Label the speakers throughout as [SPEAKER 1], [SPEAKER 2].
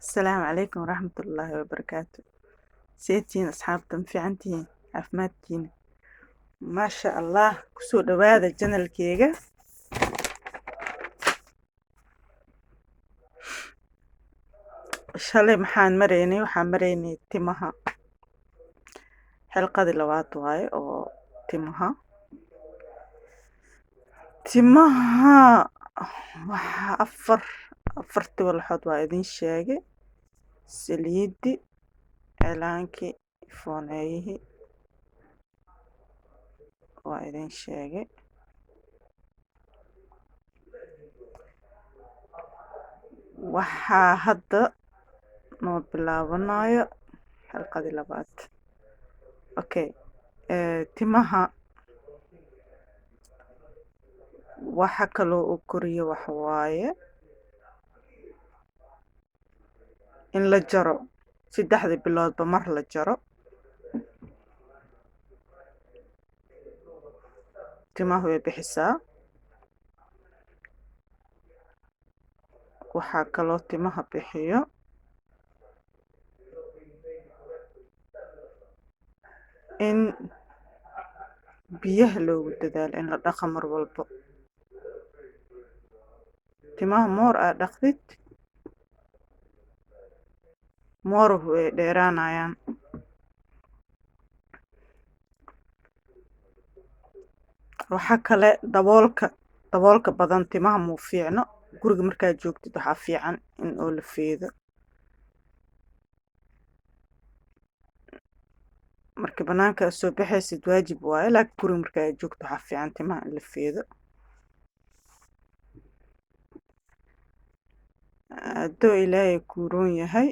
[SPEAKER 1] Asalaamu calaykum waraxmatullaahi wabarakaatu. Seetihiin asxaabta, ma fiicantihiin? Caafimaadkiina? Maasha Allah, kusoo dhawaada channelkeyga. Shalay maxaan maraynay? Waxaan maraynay timaha. Xilqadii labaad waaye oo timaha. Timaha waxaa afartii walxood waa idin sheegay. Saliidi, cilaankii, fooneeyihii waa idin sheegay. Waxaa hadda noo bilaabanayo xilqadii labaad. Okay, timaha waxa kaloo uu koriyo waxa waaye in la jaro 3dii biloodba mar la jaro. Timaha way bixisaa. Waxaa kaloo timaha bixiyo in biyaha loogu dadaalo in la dhaqo mar walbo. Timaha moor aad dhaqdid, moor way dheeraanayaan. Waxa kale daboolka badan timaha muu fiicno. Guriga markaad joogtid waxaa fiican in oo la feedo. Marka banaanka aad soo baxaysid waajib waaye, laakiin guriga marka aad joogto waxaa fiican timaha in la feedo. Hadduu Ilaahay kuu roon yahay,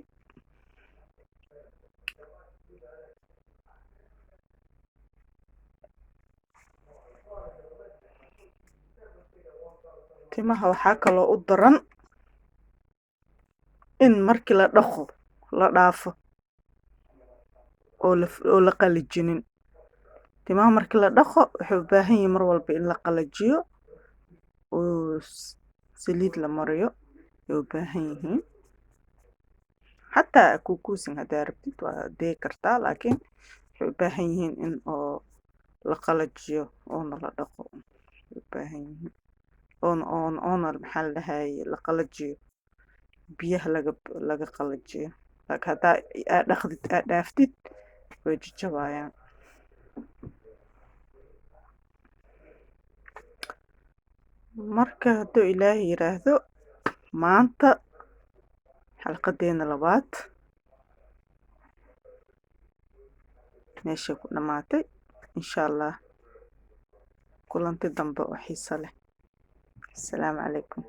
[SPEAKER 1] timaha waxaa kaloo u daran in markii la dhaqo la dhaafo oo la qalajinin. Timaha markii la dhaqo waxay u baahan yihiin mar walba in la qalajiyo oo saliid la mariyo ay u baahan yihiin. Xataa kuukuusin haddaa rabtid waa dee kartaa, laakiin waxay u baahan yihiin in oo la qalajiyo oona la dhaqo. Waxay u baahan yihiin oona maxaa la dhahaye la qalajiyo, biyaha laga qalajiyo. Laakiin haddaa aad dhaqdid aad dhaaftid way jajabayaan. Marka hadduu Ilaahay yiraahdo, maanta xalqadeena labaad meeshay ku dhamaatay. Insha Allah kulanti dambe oo xiiso leh. Asalaamu calaykum.